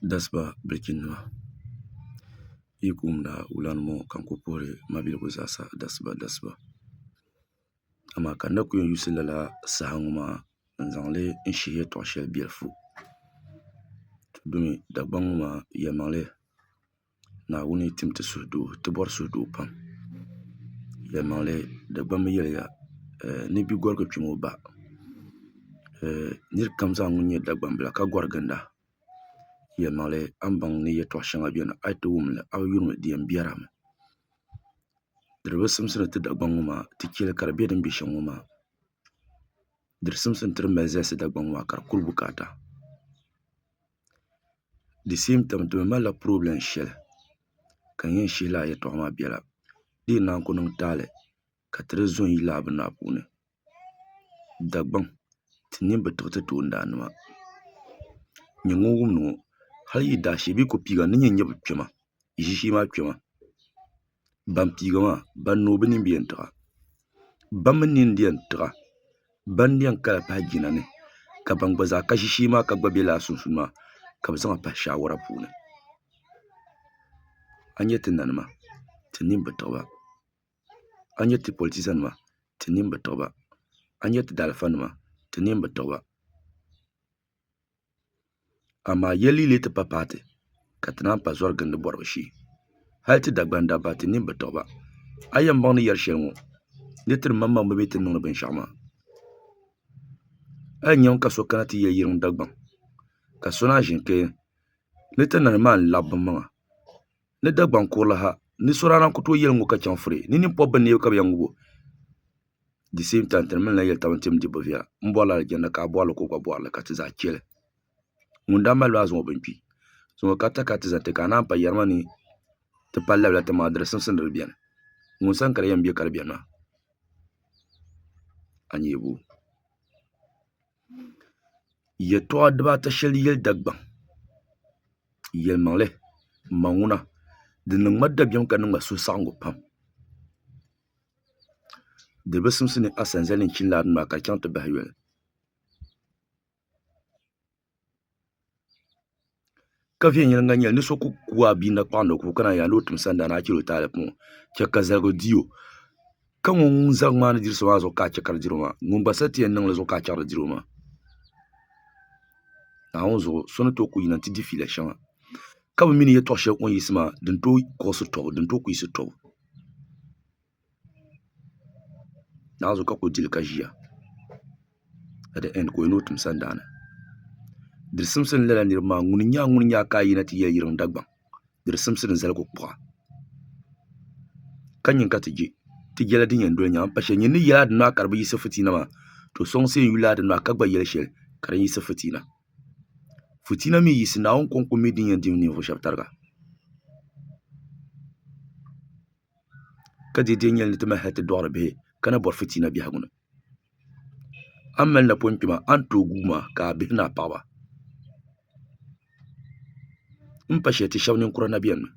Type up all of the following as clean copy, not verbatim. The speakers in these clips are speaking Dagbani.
Dasiba bilichinnima yi ku wumda wulani ŋɔ ka n ku puhiri mabiligu zaasa dasiba dasiba amaa ka n na ku yɛn yuusi lala saha ŋɔ maa n-zaŋ li n-shihi yɛltɔɣa shɛli biɛlifu domi Dagbaŋ ŋɔ maa yɛlimaŋli Naawuni tim ti suhudoo ti bɔri suhudoo pam yɛlimaŋli Dagbamba yɛliya ni bi gɔrigi kpɛmi o ba nira kam zaa ŋun nyɛ Dagbambila ka gɔri ginda yɛlimaŋli a ni baŋ ni yɛltɔɣa shɛŋa beni a yi ti wum li a bi yuri mi di yɛn biɛrimi di di bi simsi ni ti Dagbaŋ ŋɔ maa ti chɛ li ka di be din be shɛm ŋɔ maa di di simsi ni ti di mali zalisi Dagbaŋ ŋɔ maa ka di kuri bukaata di same time ti mi malila problem shɛli ka n yɛn shihi lala yɛltɔɣa maa biɛla di yi naan ku niŋ taali ka ti di zo n-yi lala bini maa puuni Dagbaŋ ti nini bi tiɣi ti toondaannima nyɛ ŋun wumdi ŋɔ hali yi daashee bɛ yi ku piiga ni nyɛ n-nyɛ bi kpɛma ʒishee maa kpɛma ban piiga maa ban nooi bi nini bi yɛn tiɣa ban mi nini di yɛn tiɣa ban yɛn kali pahi jina ni ka ban gba zaa ka ʒishee maa ka gba bɛ laa sunsuuni maa ka bi zaŋ pahi shaawara puuni a nyɛ ti nanima ti nini bi tiɣiba A nyɛ ti politisa nima ti nini bi tiɣi ba a nyɛ ti daalifa nima ti nini bi tiɣi ba amaa yɛlli lee ti pa paati ka ti naan pa zɔri gindi bɔribu shee hali ti Dagban dabba ti nini bi tiɣi ba a yɛn baŋ ni yɛri shɛli ŋɔ ni ti maŋmaŋ bi mi ti ni niŋdi binshɛɣu maa a yɛn nyami ka so kana ti yɛli yiriŋ Dagbaŋ ka so naan ʒini kpe ni ti nanim maa n-labi bɛ maŋa Ni Dagbaŋ kurili ha, ni so daa naan ku tooi yɛli ŋ-ŋɔ ka chaŋ free, ni nini pɔbi bɛ neebu ka bɛ yɛn ŋub o. Di same time ti ni mini lan yɛli taba n-tim dibbu viɛla. M bɔrila alijanna ka a bɔri li ka o gba bɔri li ka ti zaa che li. Ŋun daa mali li maa zaŋ o bini kpi. Zuŋɔ ka ti ka ti zani ti ka a naan pa yɛri ma ni ti pa labila ti maŋa di di simsi ni di beni. Ŋun sani ka di yɛn be ka di beni maa? A nyee boo? Yɛltɔɣa dibaata shɛli yɛli Dagbaŋ yɛlimaŋli ma ŋuna di niŋ ma dabiɛm ka niŋ ma suhusaɣingu pam di bi simsi ni asanzali ni chini laa maa ka di chaŋ ti bahi yoli Ka viɛnyɛliŋga nyɛli ni so ku ku a bia nakpaɣa ni o kubu ka naan yaa ni o tim sandaani a chɛl o taali puuni chɛ ka zaligu di o ka ŋun zaligu maa ni diri so maa zuɣu ka a chɛ ka di diri o maa ŋun gba sa ti yɛn niŋli zuɣu ka a chɛ ka di diri o maa Naawuni zuɣu so ni tooi ku yina nti di fiila shɛŋa ka bi mi ni yɛtɔɣ shɛli o ni yiɣisi maa din tooi kuɣisi tɔbu din tooi kuyisi tɔbu Naawuni zuɣu ka ku dili ka ʒiya at the end ka o yi ni o tim sandaani di simsi ni lala niriba maa ŋuni n-nyɛ a ŋuni n-nyɛ a ka a yina ti yɛli yiriŋ Dagbaŋ di di simsi ni zaligu kpuɣa ka nyin ka ti je ti jɛla din yɛn doli nyaŋ m pa shɛli nyin ni yɛli a dini maa ka di bi yiɣisi fitiina maa to sɔŋsi yɛn yuli a dini maa ka gba yɛli shɛli ka di yiɣisi fitiina fitiina mi yiɣisi Naawuni kɔŋko mi din yɛn di ninvuɣ shɛba tariga ka dɛdɛ nyɛli ni ti mali hali ti dɔɣiri bihi ka na bɔri fitiina biɛhigu ni a ni mali napɔŋ kpɛma a ni tooi guui maa ka a bihi ni a paɣaba n pa shɛli ti shɛba ninkura na beni mi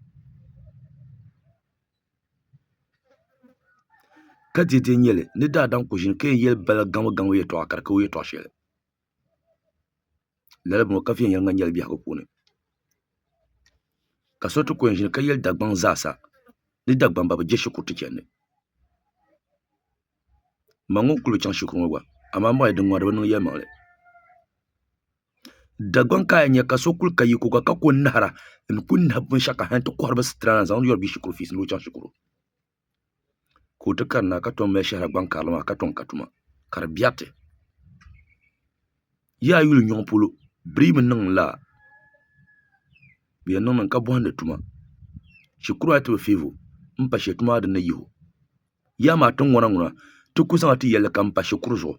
ka dɛdɛ nyɛli ni daadam ku ʒini ka yɛn yɛli bala gaŋbu yɛltɔɣa ka di ka o yɛltɔɣa shɛli Lala bɔŋɔ ka viɛnyɛliŋga nyɛli biɛhigu puuni ka so ti ku yɛn ʒini ka yɛli Dagbaŋ zaasa ni Dagbamba bi je shikuru ti chɛndi ma ŋun kuli bi chaŋ shikuru ŋɔ gba amaa m baŋya din ŋɔ di bi niŋ yɛlimaŋli Dagbaŋ ka a yɛn nya ka so kuli ka yiko gba ka ku nahira n ku nahi binshɛɣu kam hali n ti kɔhiri bi sitira na n zaŋ yɔri bia shikuru fiisi ni o chaŋ shikuru ka o ti kanna ka tom mali shɛhira gbaŋ karili maa ka tom ka tuma ka di biɛriti yi a yuli nyɔŋ polo bɛ dii bi niŋ lala bɛ yɛn niŋmi ka bɔhindi tuma shikuru maa ti bi feei o m pa shɛli tuma maa din ni yihi o yaa maa ti ŋɔna ŋuna ti ku zaŋ ti yɛlli kam pa shikuru zuɣu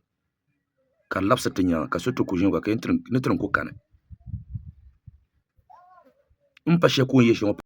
ka di labisiri ti nyaaŋa ka so ti ku ʒini gba ka ni ti ni ku kani m pa shɛli ka o ni yɛ shɛli ŋɔ.